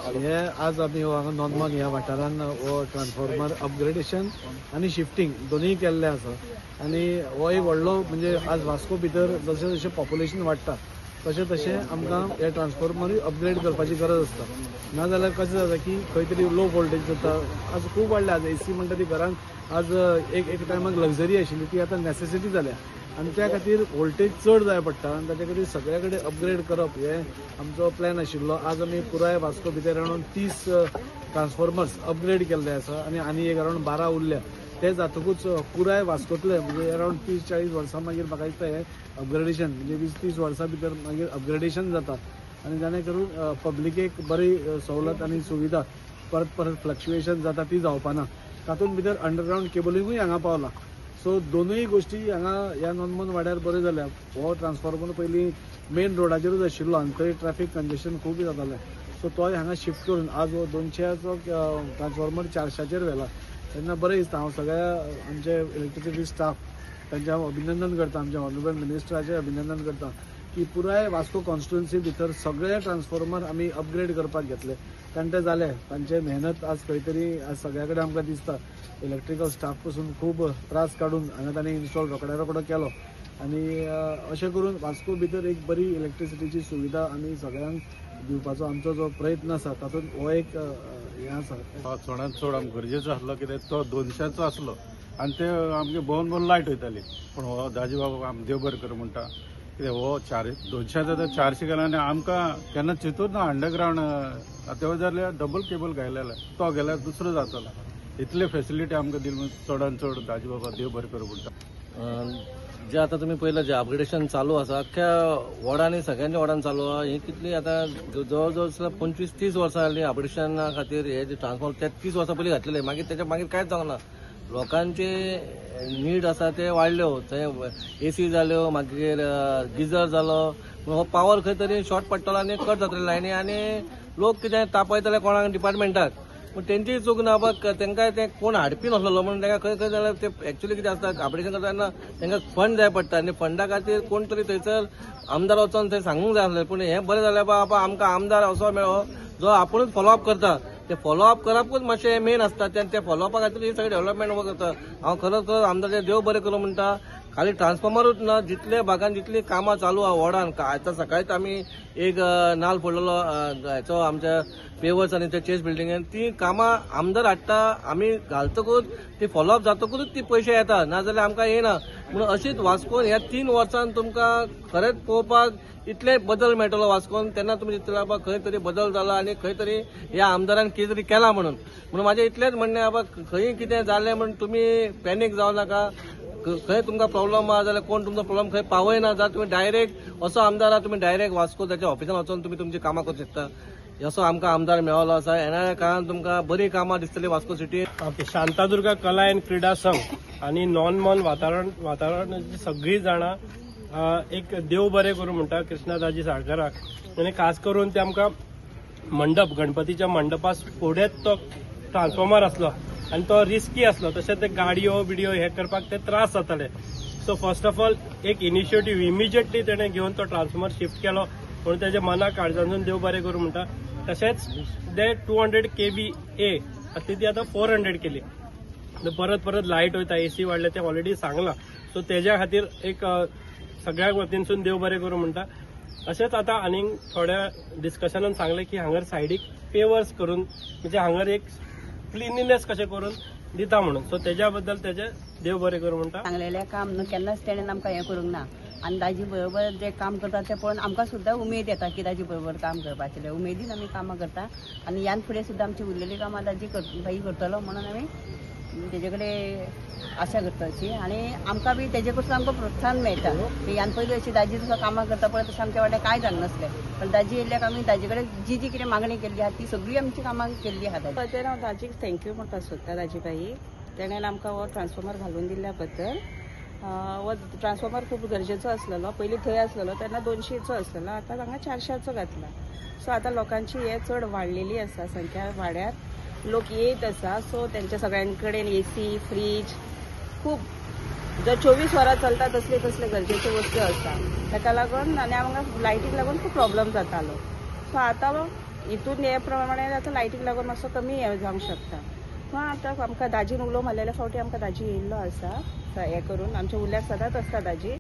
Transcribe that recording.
हे आज आमी हांगा नॉनमॉन ह्या वाठारान हो ट्रान्सफॉर्मर अपग्रेडेशन आनी शिफ्टींग दोनूय केल्ले आसा आनी हो एक व्हडलो म्हणजे आज वास्को भितर जशें जशें पॉप्युलेशन वाडटा तशें तशें आमकां हे ट्रान्सफॉर्मरूय अपग्रेड करपाची गरज आसता. नाजाल्यार कशें जाता की खंय तरी लो वोल्टेज जाता. आज खूब वाडल्या, आज एसी म्हणटा ती घरांत आज एक एक टायमाक लग्जरी आशिल्ली ती आतां नॅसेसिटी जाल्या आनी त्या खातीर वोल्टेज चड जाय पडटा आनी ताच्या खातीर सगळ्या कडेन अपग्रेड करप हे आमचो प्लॅन आशिल्लो. आज आमी पुराय वास्को भितर अरावंड 30 ट्रान्सफॉर्मर्स अपग्रेड केल्ले आसा आनी आनी एक अरावंड 12 उरल्या. ते जातकूच पुराय वास्कोतले म्हणजे अरावंड 30-40 वर्सां मागीर म्हाका दिसता हें अपग्रेडेशन म्हणजे 20-30 वर्सां भितर मागीर अपग्रेडेशन जाता आनी जाणे करून पब्लिकेक बरी सवलत आनी सुविधा परत परत फ्लक्च्युएशन जाता ती जावपाना. तातूंत भितर अंडरग्रावंड केबलिंगूय हांगा पावला. सो दोनूय गोश्टी हांगा ह्या नॉनमॉन वाड्यार बऱ्यो जाल्या. हो ट्रान्सफॉर्मर पयलीं मेन रोडाचेरूच आशिल्लो आनी थंय ट्रॅफिक कंजेशन खूब जातालें. सो तोय हांगा शिफ्ट करून आज हो 200चो ट्रान्सफॉर्मर 400चेर व्हेला. तेन्ना बरें दिसता. हांव सगळ्या आमचे इलेक्ट्रिसिटी स्टाफ तांचें हांव अभिनंदन करता, आमच्या ऑनरेबल मिनिस्टराचें अभिनंदन करता की पुराय वास्को कॉन्स्टिट्युएन्सी भितर सगळे ट्रान्सफॉर्मर आमी अपग्रेड करपाक घेतले कारण ते जाले. तांचे मेहनत आज खंय तरी आज सगळ्या कडेन आमकां दिसता. इलेक्ट्रिकल स्टाफ पसून खूब त्रास काडून हांगा तांणी इन्स्टॉल रोखड्या रोखडो केलो आनी अशें करून वास्को भितर एक बरी इलेक्ट्रिसिटीची सुविधा आमी सगळ्यांक दिवपाचो आमचो जो प्रयत्न आसा तातूंत हो एक हें आसा. चडांत चड आमकां गरजेचो आसलो कित्याक तो 200चो आसलो आनी ते आमगे भोवन भोवन लायट वयताली. पूण हो दाजी बाबा आम देव बरें करूं म्हणटा कित्याक हो 200चो तो 400 गेला आनी आमकां केन्ना चिंतूच ना अंडरग्रावंड तें जाल्यार डबल केबल घायलेलो तो गेल्यार दुसरो जातलो. इतले फेसिलिटी आमकां दिली चडान चड दाजी बाबा देव बरें करूं म्हणटा. जे आतां तुमी पळयलां जे अपग्रेडेशन चालू आसा अख्ख्या वॉर्डांनी सगळ्यांच्या वॉर्डान चालू आसा. ही कितली आतां जवळ जवळ 25-30 वर्सां जालीं अपग्रेडेशना खातीर हे जे ट्रान्सफॉर्मर ते 30 वर्सां पयलीं घातलेले, मागीर तेच्या मागीर कांयच जावंक ना. लोकांचे नीड आसा ते वाडल्यो, थंय एसी जाल्यो, मागीर गिजर जालो, हो पावर खंय तरी शॉर्ट पडटलो आनी कट जातले लायनी आनी लोक कितें तापयतले कोणाक डिपार्टमेंटाक. पूण तेंची चूक ना बा, तांकां ते कोण हाडपी नासलेलो म्हणून तांकां खंय खंय जाल्यार ते एक्चुली कितें आसता अपग्रेडेशन करता तेन्ना तांकां फंड जाय पडटा आनी फंडा खातीर कोण तरी थंयसर आमदार वचोन थंय सांगूंक जाय आसलें. पूण हें बरें जालें बा आमकां आमदार असो मेळ्ळो जो आपुणूच फॉलोअप करता. ते फॉलोअप करपूच मातशें मेन आसता ते फॉलोअपा खातीर ही सगळी डेव्हलपमेंट वर्क करता. हांव खरोच खर आमदाराचें देव बरें करूं म्हणटा. खाली ट्रान्सफॉर्मरूच ना, जितले भागान जितली कामां चालू आहा वॉर्डान. आतां सकाळीच आमी एक नाल फोडलेलो हेचो आमच्या पेवर्स आनी त्या चेस बिल्डिंगेन, ती कामां आमदार हाडटा, आमी घालतकूच ती फॉलोअप जातकूच ती पयशे येता, नाजाल्यार आमकां येना. म्हणून अशीच वास्कोन ह्या 3 वर्सांत तुमकां खरेंच पळोवपाक इतले बदल मेळटलो वास्कोन. तेन्ना तुमी चिंतले बाबा खंय तरी बदल जाला आनी खंय तरी ह्या आमदारान कितें तरी केलां म्हणून. म्हणून म्हाजें इतलेंच म्हणणें बाबा खंय कितें जालें म्हूण तुमी पॅनीक जावं नाका. खंय तुमकां प्रॉब्लम आहा जाल्यार कोण तुमचो प्रॉब्लम खंय पावयना जाल्यार तुमी डायरेक्ट असो आमदार आहा तुमी डायरेक्ट वास्को ताच्या ऑफिसान वचोन तुमी तुमची कामां करूंक शकता. असो आमकां आमदार मेळ्ळो आसा. येणाऱ्या काळान तुमकां बरी कामां दिसतली वास्को सिटीन. ओके, शांतादुर्गा कला अँड क्रीडा संघ आनी नॉनमॉन वातावरणाची सगळीं जाणां एक देव बरें करूं म्हणटा कृष्णा दाजी साळकाराक. आनी खास करून ते आमकां मंडप गणपतीच्या मंडपा फुडेंच तो ट्रान्सफॉर्मर आसलो आनी तो रिस्की आसलो, तशें ते गाडयो बिडयो हे करपाक ते त्रास जाताले. सो फर्स्ट ऑफ ऑल एक इनिशिएटीव इमिजिएटली तेणें घेवन तो ट्रान्सफॉर्मर शिफ्ट केलो म्हणून तेज्या मनाक काळजांतून देव बरें करूं म्हणटा. तशेंच ते 200 kVA आसली ती आतां 400 केली. परत परत लायट वयता, एसी वाडले ते ऑलरेडी सांगलां. सो तेज्या खातीर एक सगळ्या वतीनसून देव बरें करूं म्हणटा. अशेंच आतां आनीक थोड्या डिस्कशनान सांगलें की हांगर सायडीक पेवर्स करून म्हणजे हांगर एक क्लिनिनेस कशें करून दिता म्हणून. सो तेज्या बद्दल तेजे देव बरें करूं म्हणटा. सांगलेलें काम न्हू केन्नाच तेणें आमकां हें करूंक ना आनी दाजी बरोबर जें काम करता तें पळोवन आमकां सुद्दां उमेद येता की दाजी बरोबर काम करपाचें. उमेदीन आमी कामां करता आनी ह्यान फुडें सुद्दां आमची उरलेली कामां दाजी भाई करतलो म्हणून आमी तेजे कडेन आशा करता अशी. आनी आमकां बी तेजे कडसून आमकां प्रोत्साहन मेळटा की ह्यान पयलीं अशी दाजी जसो कामां करता पळय तशें आमच्या वाट्याक कांय जावंक पण दाजी येयल्ल्याक आमी दाजी कडेन जी जी कितें मागणी केल्ली आहा ती सगळी आमची कामां केल्ली आहा. ताचेर हांव दाजीक thank you म्हणपाक सोदता. दाजी बाई तेणें आमकां हो ट्रान्सफॉर्मर घालून दिल्ल्या बद्दल. हो ट्रान्सफॉर्मर खूब गरजेचो आसलेलो. पयलीं थंय आसलेलो तेन्ना 200चो आसलेलो, आतां हांगा 400चो घातला. सो आतां लोकांची हे चड वाडलेली आसा संख्या, वाड्यार लोक येत आसा. सो तेंच्या सगळ्यां कडेन एसी फ्रीज खूब जर 24 वरां चलता तसले तसले गरजेच्यो वस्तू आसा. ताका लागून आनी आमकां लायटीक लागून खूब प्रॉब्लम जातालो. सो आतां हितून हे प्रमाणे आतां लायटीक लागून मातसो कमी हें जावंक शकता. पूण आतां आमकां दाजीन उलो मारलेल्या फावटी आमकां दाजी येयल्लो आसा हें करून आमच्या उल्याक सदांच आसता दाजी.